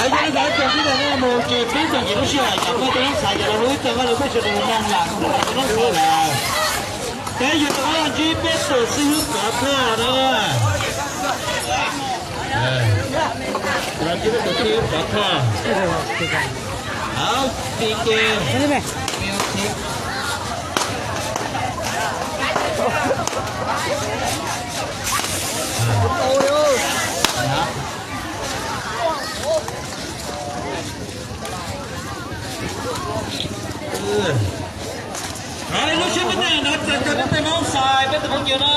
Yog li ntawd tsoom kwv tij neej tsa, peb tsoom niam lub sij hawm yog peb cov noob xav cov laus lub ib txog lawv peb sawv daws mloog lam tus noob xav lawm. Peb yuav rov qab los ntsib peb tus xib hwb pov thoj na. Los ntsib peb tus xib hwb pov thoj. Au, ti ke. Lub sib peb tej no txawm rau peb tej noob xav peb tus phooj ywg na.